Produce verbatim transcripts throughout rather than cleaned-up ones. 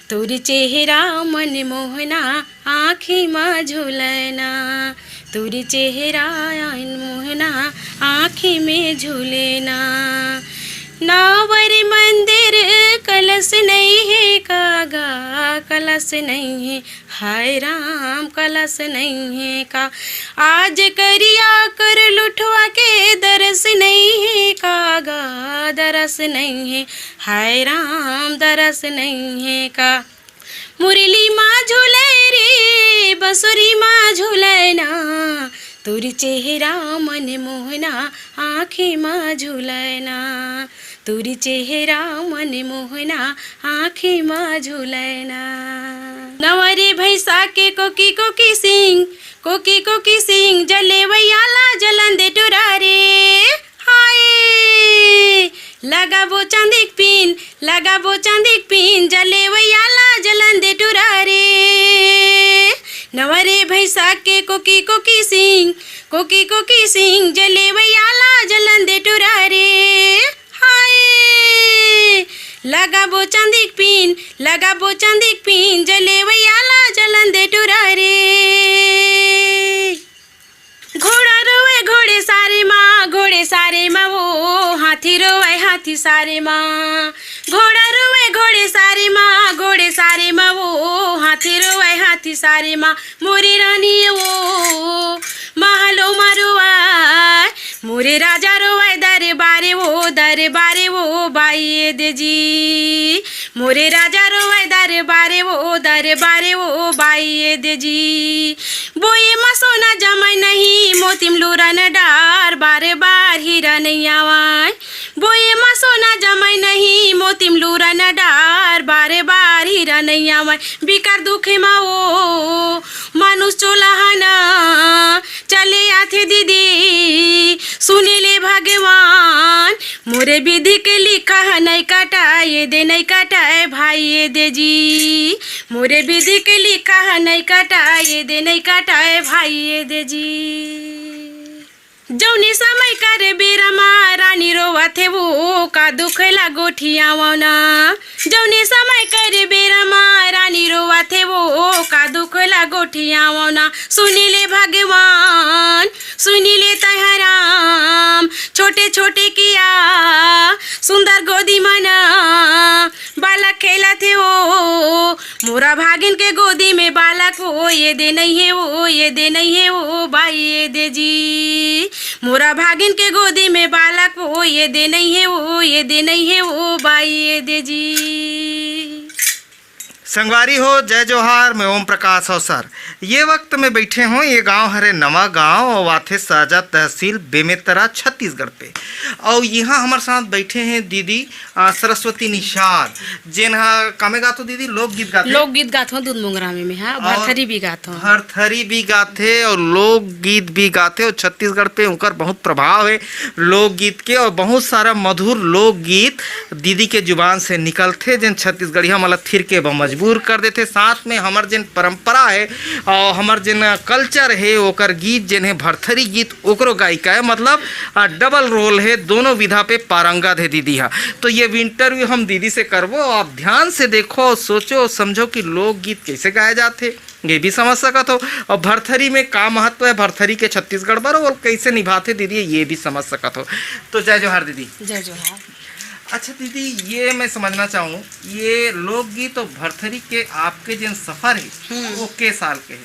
तोर चेहरा मन मोहना, आँखी म झुलना। तोर चेहरा मन मोहना, आँखी में झुलना। नावर मंदिर कलश नहीं है का गा, कलश नहीं है, हाय राम कलश नहीं है का। आज करिया कर लुठवा के दरस नहीं है का गा, दरस नहीं है, हाय राम दरस नहीं है का। मुरली मा झुलै रे, बंसुरी मा झुलै ना, तोर चेहरा मन मोहना, आँखी मा झुलै ना, तोर चेहरा मन मोहना, आँखी मा झुलै ना। नवा रे भैंसा के कोकी कोकी सिंग, कोकी कोकी सिंग, जलेवैया ला जलन दे टुरा रे। हाय, लगाबो चांदिक पिन, लगाबो चांदिक पिन, जलेवैया ला जलन दे टुरा रे। नवा रे भैंसा के कोकी कोकी सिंग, कोकी कोकी सिंग, जलेवैया ला जलन दे टुरा रे। हाय, लगाबो चांदिक पिन, लगाबो चांदिक पिन, जलेवैया ला जलन दे टुरा रे। घोड़ा रोवे घोड़े सारे माँ, घोड़े सारे माँ वो, हाथी रोवे हाथी सारे माँ। घोड़ा रोवे घोड़े सारे माँ, घोड़े सारे माँ वो, हाथी रोवे हाथी सारे माँ। मोरे रानी वो, महलो मा रोवे, मोरे राजा रोवे दरबारे वो, दरबारे वो बाई दे जी। मोरे राजा रोवे दरबारे वो, दरबारे वो बाई दे जी। बोए मा सोना जमाई नहीं, मोती म लूरन डार, बार बार हीरा नहीं आवाय। बोए मा सोना जमाई नहीं, मोती म लूरन डार, बार बार हीरा नहीं आवाय। बिकट दुखे मा वो मानुष चोला हना चले आथे दीदी, सुने ले भगवान। मोरे विधि के लिखा ह नहीं कटाए दे, नहीं कटाए भाई ये दे जी। मोरे विधि के लिखा ह नहीं कटाए दे, नहीं कटाए भाई ये दे जी। जौने समय कर बेरा मा रानी रोवत हे वो, का दुख ला गोठियावना। जौने समय कर बेरा मा रानी रोवत हे वो, का दुख ला गोठियावना। सुनी ले भगवान, सुनी ले तैं ह राम, छोटे छोटे किया सुंदर गोदी मना बालक खेलत हे वो। मोरा भागिन के गोदी में बालक वो, ये दे नहीं है वो, ये दे नहीं है वो, बाई ये दे जी। मोरा भागिन के गोदी में बालक वो, ये दे नहीं है वो, ये दे नहीं है वो, बाई ये दे जी। संगवारी हो, जय जोहार, मैं ओम प्रकाश अवसर। ये वक्त मैं बैठे हों, ये गांव हरे नवा गांव और आथे साजा तहसील बेमेतरा, छत्तीसगढ़ पे। और यहाँ हमारे साथ बैठे हैं दीदी, आ, सरस्वती निषाद, जेन हा कामे गाथो दीदी, लोकगीत गाथे। लोकगीत गाथो दूध मोंगरा में, में, हाँ, और भरथरी भी गाथो। भरथरी भी गाथे और लोकगीत भी गाथे और छत्तीसगढ़ पे उनकर बहुत प्रभाव है लोकगीत के और बहुत सारा मधुर लोकगीत दीदी के जुबान से निकलथे, जेन छत्तीसगढ़िया मन ला थिरके बर मजबूर कर देथे। साथ में हमर जेन परंपरा है और हमर जेन culture है, ओकर गीत जेन है भरथरी गीत, ओकरो गायिका है, मतलब, आ, double role है, दोनों विधा पे पारंगत है दीदी हा। तो ये interview हम दीदी से करबो, आप ध्यान से देखो, सोचो, समझो कि लोकगीत कैसे गाए जाथे, ये भी समझ सकत हो, और भरथरी में का महत्व है भरथरी के छत्तीसगढ़ बर, और कैसे निभाथे दीदी, ये भी समझ सकत हो। तो जय जोहार दीदी। जय जोहार। अच्छा दीदी, ये मैं समझना चाहूँ, ये लोकगीत और भरथरी के आपके जेन सफर है, हम्म। वो के साल के है?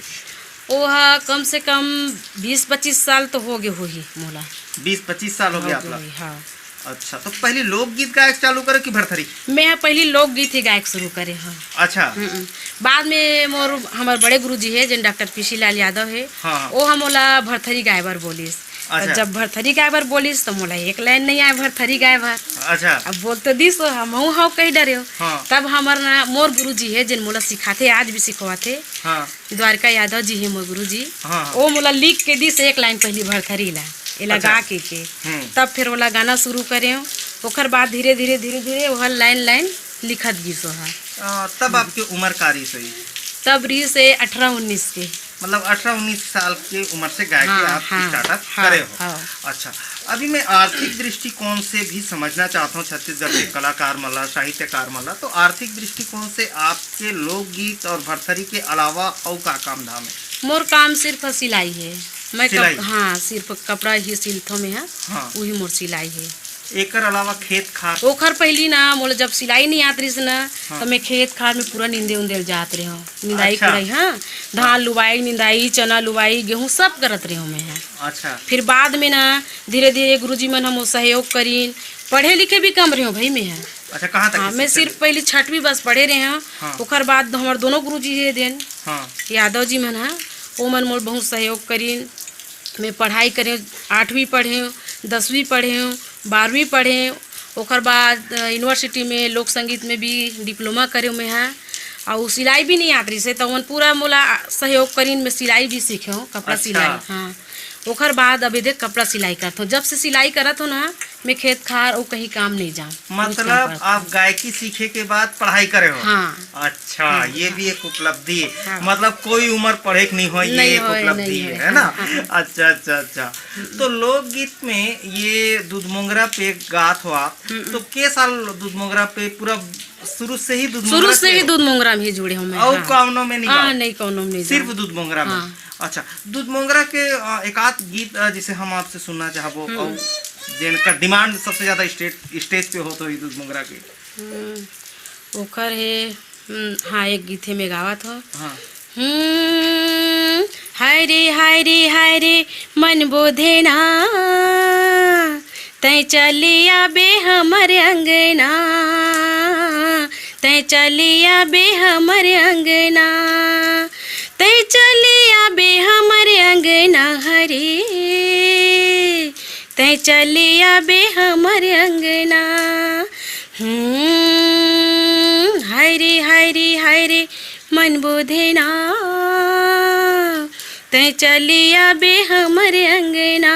वो हा कम से कम बीस पच्चीस साल तो हो गए होही मोला। बीस पच्चीस साल हो गए हो आप ला? गए, हाँ। अच्छा, तो पहली लोकगीत गायक चालू करे कि भरथरी? मैं हा पहली लोकगीत ही गायक शुरू करे, हाँ। अच्छा। हम्म। बाद में मोर, हमर बड़े गुरुजी है, जेन डॉक्टर पीसी लाल यादव है, हाँ, हाँ। वो हा मोला भरथरी गाए बर बोलिस। अच्छा। जब भरथरी गाए बर बोलिस, तो मोला एक लाइन नहीं आए भरथरी गाए बर। अच्छा। अब बोल तो दिस, हमहू हव कही डरे हो। हाँ। तब हमर ना, मोर गुरुजी है, जेन मोला सिखाथे, आज भी सिखवाथे। हाँ। द्वारिका यादव जी है मोर गुरुजी। हाँ, हाँ। वो मोला लिख के दिस एक लाइन पहली भरथरी ला, एला अच्छा। गा के, के। हम्म। तब फिर ओला गाना शुरू करे। ओकर बाद धीरे, धीरे, धीरे, धीरे वो लाइन, लाइन लिखत गिस ओहा। अ, तब आपके उम्र का रहिस होही? तब रहिस हे अठारह उन्नीस के। मतलब अठारह उन्नीस साल के उम्र से गायकी हाँ, आप हाँ, startup हाँ, करे हो। हाँ। अच्छा, अभी मैं आर्थिक दृष्टिकोण से भी समझना चाहता हूँ छत्तीसगढ़ के कलाकार मन ला, साहित्यकार मन ला। तो आर्थिक दृष्टिकोण से आपके लोकगीत और भरथरी के अलावा अउ का काम धाम है? मोर काम सिर्फ सिलाई है। मैं कप-, सिलाई? हाँ, सिर्फ कपड़ा ही सिलथो मैं, हाँ। हाँ। वही मोर सिलाई है। एकर अलावा खेत खार? ओखर पहली ना, मोला जब सिलाई नहीं आत रहिस ना, हाँ। तो मैं खेत खार में पूरा नींदे उंदे ल जात रहे हूँ। निंदाई अच्छा। कुड़ाई, हाँ, धान लुवाई, निंदाई, चना लुवाई, गेहूँ सब करत रहे हूँ मैं, हाँ। अच्छा। फिर बाद में ना, धीरे धीरे गुरुजी मन हमो सहयोग करीन। पढ़े लिखे भी कम रहे हूँ भाई मैं, हाँ। अच्छा, कहाँ तक हाँ, की मैं शिक्षा सिर्फ ली? पहली छठवीं बस पढ़े रहे हूँ। हाँ। ओकर बाद हमार दोनों गुरुजी हे देन, हाँ। यादव जी मन, हाँ, वो मन मोर बहुत सहयोग करीन। मैं पढ़ाई करे हूँ, आठवीं पढ़े हूँ, दसवीं पढ़े हूँ, बारहवीं पढ़े हूँ। ओकर बाद, अ, यूनिवर्सिटी में लोक संगीत में भी डिप्लोमा करे हूँ मैं, हाँ। और सिलाई भी नहीं आत रहिस हे, तो उमन पूरा मोला सहयोग करीन, मैं सिलाई भी सीखे हूँ, कपड़ा अच्छा। सिलाई, हाँ। ओकर बाद अभी देख, कपड़ा सिलाई करत हूँ। जब से सिलाई करत हूँ ना, मैं खेत खार अउ कहीं काम नहीं जाऊँ। मतलब, आप गायकी सीखे के बाद पढ़ाई करे हो? हाँ। अच्छा, हाँ, ये हाँ। भी एक उपलब्धि है। हाँ। मतलब, कोई उम्र पढ़े के नहीं हो, ये नहीं एक होय, उपलब्धि नहीं है, होय। है ना? हाँ, हाँ। अच्छा, अच्छा, अच्छा। तो लोकगीत में ये दूध मोंगरा पे गात हो आप, हम्म। तो के साल दूध मोंगरा पे पूरा शुरू से ही दूध शुरू मोंगरा से पे ही हो? दूध मोंगरा में ही जुड़े हूँ मैं, अउ हाँ। कौनो में नहीं हाँ, गाओ? नहीं, कौनो में नहीं सिर्फ गाओ। दूध मोंगरा में? हाँ। अच्छा, दूध मोंगरा के, अ, एक आध गीत, अ, जिसे हम आपसे सुनना चाहबो, हम्म। अउ जिनका डिमांड सबसे ज्यादा स्टेट, स्टेज पे हो तो ये दूध मोंगरा के। हम्म, ओकर हे, हम्म, हाँ, एक गीत हे में गावत हो। हाँ। हम्म, हाय रे, हाय रे, हाय रे, मन बोधे ना, तैं चली आबे हमर अंगना, तैं चली आबे हमर अंगना, तैं चली आबे हमर अंगना हरे, तैं चली आबे हमर अंगना। हम्म, हाय रे, हाय रे, हाय रे, मन बोधे ना, तैं चली आबे हमर अंगना,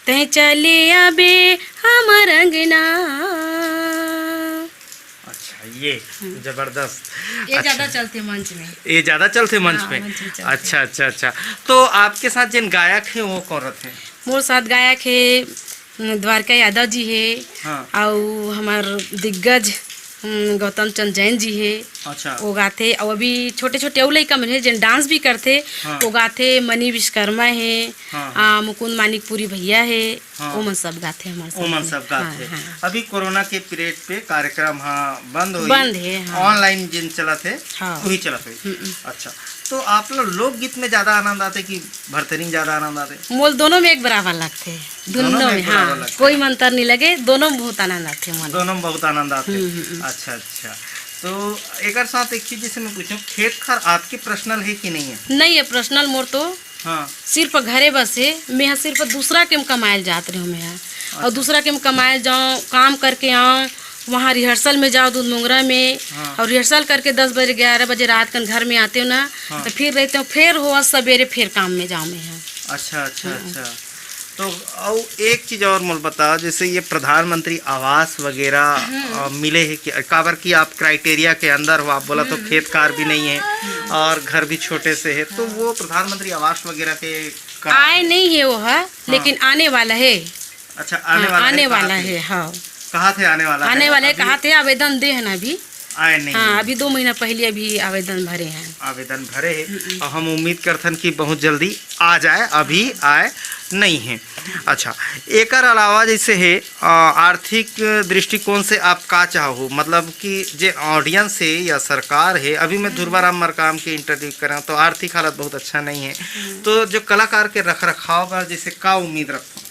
तैं चली आबे हमर अंगना। अच्छा, ये हम्म। जबरदस्त। ये अच्छा। ज्यादा चलथे मंच में। ये ज्यादा चलथे मंच हाँ, पे? मंच में चलथे। अच्छा, अच्छा, अच्छा। तो आपके साथ जिन गायक हैं, वो कौन रहते हैं? मोर साथ गायक हे, उम, द्वारका यादव जी हे, हाँ। अउ हमर दिग्गज, उम, गौतम चंद जैन जी हे। अच्छा। वो गाथे, अउ अभी छोटे-छोटे अउ लइका मन हे, जेन डांस भी करथे, हाँ। वो गाथे, मनी विश्वकर्मा हे, हाँ, हाँ। आ, मुकुंद मानिकपुरी भैया हे, हाँ। वो मन सब गाथे हमर साथ ओमन में। सब गाथे। हाँ, हाँ। अभी कोरोना के पीरियड पे कार्यक्रम ह बंद होई, बंद हे, हाँ। ऑनलाइन जिन चलत हे, हाँ। वही चलत होई। हम्म। अच्छा, तो आप लोग लोकगीत में ज्यादा आनंद आथे कि भरथरी में ज्यादा आनंद आथे? मोल दोनों में एक बराबर लगथे। दोनों दोनों में में, एक बराबर हाँ, लगथे। कोई में अंतर नहीं लगे, दोनों में बहुत आनंद आथे मोला। दोनों में बहुत आनंद आथे। हम्म, हम्म, हम्म। अच्छा, अच्छा। तो एकर साथ एक चीज जैसे मैं पूछूं, खेत खार आपके पर्सनल है कि नहीं है? नहीं है पर्सनल मोर तो। हाँ। सिर्फ घरे बस है, मैं यहाँ सिर्फ दूसरा के में कमायल जात रहे हूँ मैं यहाँ। और अच्छा। दूसरा के में कमायल जाऊँ, काम करके आऊँ, वहाँ रिहर्सल में जाओ दूध मोंगरा में, हाँ। और रिहर्सल करके दस बजे, ग्यारह बजे रात कन घर में आते हो ना, हाँ। तो फिर रहते हो, फिर हो सवेरे फिर काम में जाओ मैं यहाँ। अच्छा, अच्छा, हम्म। अच्छा। तो अउ एक चीज और मोल बता, जैसे ये प्रधानमंत्री आवास वगैरह, हम्म। अ, मिले है कि, काबर कि आप क्राइटेरिया के अंदर हो, आप बोला तो हम्म। खेत खार भी नहीं है हम्म। और घर भी छोटे से है, तो हाँ। वो प्रधानमंत्री आवास वगैरह के का आए नहीं है वो है, हाँ। लेकिन आने वाला है। अच्छा, आने हाँ, वाला है, आने कहा वाला थे? है, हाँ। कहा थे आने वाला आने है? वाले अभी कहा थे, आवेदन दे है ना अभी। आए नहीं हाँ, है। अभी दो महीना पहले अभी आवेदन भरे हैं। आवेदन भरे हैं। हम्म। और हम उम्मीद करथन कि बहुत जल्दी आ जाए, अभी आए नहीं है। अच्छा, एकर अलावा जैसे है, अ, आर्थिक दृष्टिकोण से आप का चाहो? मतलब कि जे ऑडियंस है या सरकार है, अभी मैं हम्म। ध्रुवाराम मरकाम के इंटरव्यू करें तो आर्थिक हालत बहुत अच्छा नहीं है। हम्म। तो जो कलाकार के रख रखाव बर जैसे का उम्मीद रखथो?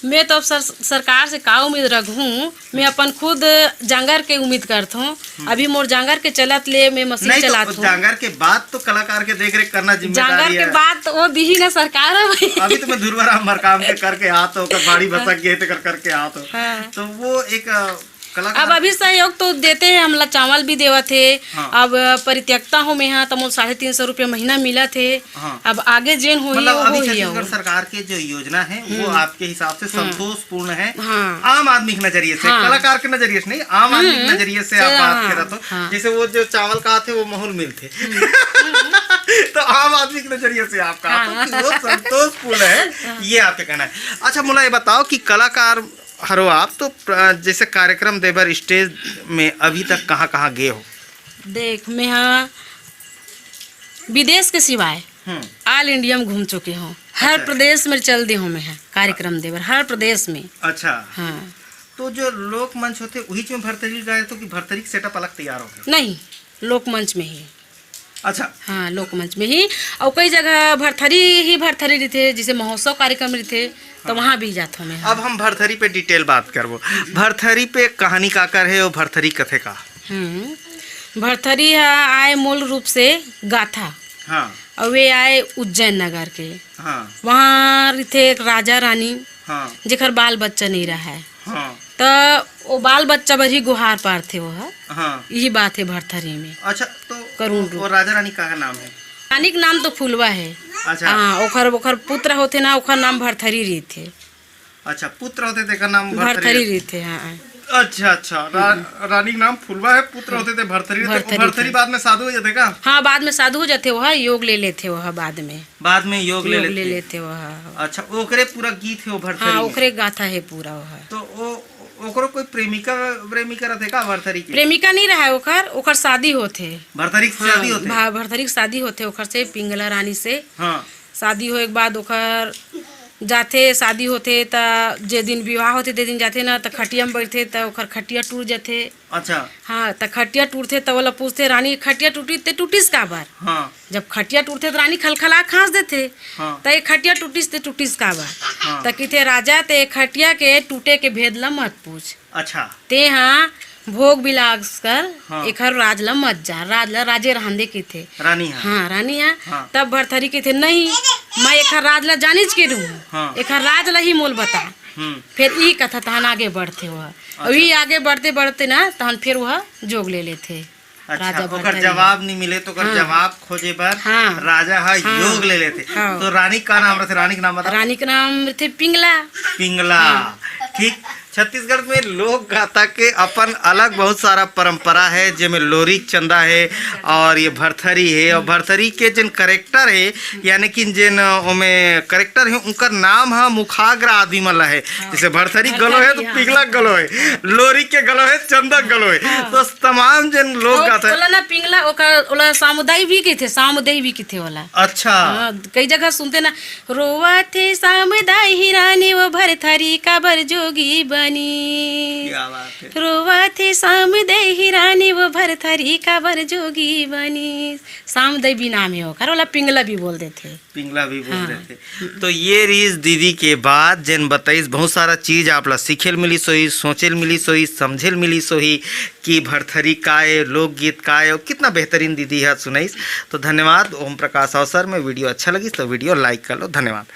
मैं तो अब सर-, सरकार से का उम्मीद रखूं, मैं अपन खुद जांगर के उम्मीद करत हूँ। हम्म। अभी मोर जांगर के चलत ले मैं मशीन नहीं, तो चलात हूँ। जांगर के बाद तो कलाकार के देख रेख करना जिम्मेदारी जांगर के है। बाद तो वो दिही ना सरकार है भाई। अभी तो मैं ध्रुवाराम मरकाम के करके आत हूँ, ओकर बाड़ी भसक गए थे कर करके आत हूँ। हाँ। तो वो एक, अ, कलाकार अब अभी सहयोग तो देते हैं, हमला चावल भी देवत हे। हाँ। अब परित्यक्ता हूँ मैं यहाँ, तो मोल साढ़े तीन सौ रुपया महीना मिलत हे। हाँ। अब आगे जेन होही, मतलब वो अभी होही छत्तीसगढ़ अउ। सरकार के जो योजना है, वो हम्म। आपके हिसाब से हाँ। संतोषपूर्ण है? हाँ। आम आदमी के नजरिए से, हाँ। कलाकार के नजरिए से नहीं, आम आदमी के हम्म। नजरिए से आप चला, बात हाँ, करत हो। हाँ। जैसे वो जो चावल कहा थे, वो महूल मिलते। हम्म। तो आम आदमी के नजरिए से आप कहा हाँ। तो कि वो संतोषपूर्ण है, हाँ। ये आपके कहना है। अच्छा, मोला ये बताओ कि कलाकार हरो आप, तो प्र-, जैसे कार्यक्रम देबर स्टेज में अभी तक कहाँ-कहाँ गए हो? देख, मैं हाँ विदेश के सिवाय हम्म। ऑल इंडिया में घूम चुके हूँ, हर अच्छा। प्रदेश में चल दे हूँ मैं हाँ कार्यक्रम देबर, हर प्रदेश में। अच्छा। हाँ। तो जो लोक मंच होते, वही में भरथरी गाए तो कि भरथरी के सेटअप अलग तैयार होते? नहीं, लोक मंच में ही। अच्छा। हाँ, लोक मंच में ही। और कई जगह भरथरी ही भरथरी रहिथे, जैसे महोत्सव कार्यक्रम रहिथे, तो हाँ। वहाँ भी जात हूँ मैं, हाँ। अब हम भरथरी पे डिटेल बात करबो। भरथरी पे कहानी काकर है और भरथरी कथे का? हम्म, भरथरी ह आय मूल रूप से गाथा। हाँ। और वे आय उज्जैन नगर के। हाँ। वहाँ रहिथे एक राजा रानी, हाँ। जेकर बाल बच्चा नहीं रहा है। हाँ। त वो बाल बच्चा बर ही गुहार पारथे वो ह। हाँ। यही बात है भरथरी में। अच्छा, तो करुण वो, रूप। वो राजा रानी का नाम है? रानी के नाम तो फुलवा है। अच्छा। हाँ, ओकर, ओकर पुत्र होथे ना, ओकर नाम भरथरी रहिथे। अच्छा, पुत्र होथे तेकर नाम भरथरी भरथरी रहिथे। रहिथे, हाँ। अच्छा, अच्छा, रा-, रानी के नाम फुलवा है, पुत्र होथे ते भरथरी रहिथे। भरथरी भरथरी रहिथे। बाद में साधु हो जाथे का? हाँ, बाद में साधु हो जाथे, वो ह योग ले लेथे, वो ह बाद में। बाद में योग ले योग लेथे। ले लेथे वो ह। अच्छा, ओकरे पूरा गीत है वो भरथरी हाँ, में? ओकरे गाथा है पूरा वो ह। तो ओ, ओकरो कोई प्रेमिका, प्रेमिका रहिथे का भरथरी के? प्रेमिका नहीं रहा है ओकर, ओकर शादी होथे। भरथरी के हाँ, शादी होथे? भा-, भरथरी के शादी होथे ओकर से, पिंगला रानी से। हाँ। शादी होए के बाद ओकर जाथे, शादी होथे त जे दिन विवाह होथे, ते दिन जाथे ना, त खटिया में बैठथे, त ओकर खटिया टूट जाथे। अच्छा। हाँ, त खटिया टूटथे, त ओला पूछथे, "रानी, खटिया टूटी, ते टूटिस काबर?" हाँ। जब खटिया टूटथे, त रानी खलखला खांस देथे। हाँ। त ये खटिया टूटिस, ते टूटिस काबर? हाँ। त किथे, "राजा, ते खटिया के टूटे के भेद ल मत पूछ।" अच्छा। ते हा भोग बिलास कर हाँ। एखर राज ल मत जा, राज ल राजे रहन दे किथे। रानी हा। हाँ, रानी हा। हाँ। तब भरथरी किथे, "नहीं, मैं एखर राज ल जानिच के रहूँ। हाँ। एखर राज ल ही मोल बता।" हम्म। फिर ई कथा तहन आगे बढ़थे वह। अच्छा। अभी आगे बढ़ते बढ़ते ना, तहन फिर वह जोग ले लेथे। अच्छा, राजा ओकर भरथरी जवाब नहीं मिले तो ओकर हाँ। जवाब खोजे बर हाँ। राजा हा हाँ। योग ले लेथे। हाँ। तो रानी का नाम रथे? रानी के नाम बता। रानी के नाम रथे पिंगला। पिंगला। हाँ। ठीक। छत्तीसगढ़ में लोक गाथा के अपन अलग बहुत सारा परंपरा है, जेमे लोरिक चंदा है और ये भरथरी है। और भरथरी के जेन करेक्टर है, यानी कि जेन ओमे करेक्टर है, उनकर नाम हा मुखाग्र आदमी मन ला है। हाँ। जैसे भरथरी गलो है तो भरथरी, हाँ। पिंगला गलो है, लोरिक के गलो है, चंदा गलो है। हाँ। तो तमाम जेन लोक ओ, गाथा है। ओला ना पिंगला, ओकर, ओला सामुदाई भी कहिथे, सामुदाई भी कहिथे ओला। अच्छा। हाँ, कई जगह सुनते ना, "रोवत हे सामुदाई रानी वो भरथरी काबर जोगी बनी।" क्या बात है। "रोवत हे सामुदाई रानी वो भरथरी काबर जोगी बनी।" सामुदाई भी नाम है ओकर, ओला पिंगला भी बोल देथे। पिंगला भी बोल हाँ। देथे। तो ये रहिस दीदी के बात, जेन बताइस, बहुत सारा चीज आप ला सीखे ल मिलिस होही, सोचे ल मिलिस होही, समझे ल मिलिस होही कि भरथरी का ए, लोकगीत का ए, और कितना बेहतरीन दीदी हा सुनाइस। तो धन्यवाद ओम प्रकाश अवसर में। वीडियो अच्छा लगिस तो वीडियो लाइक कर लो। धन्यवाद।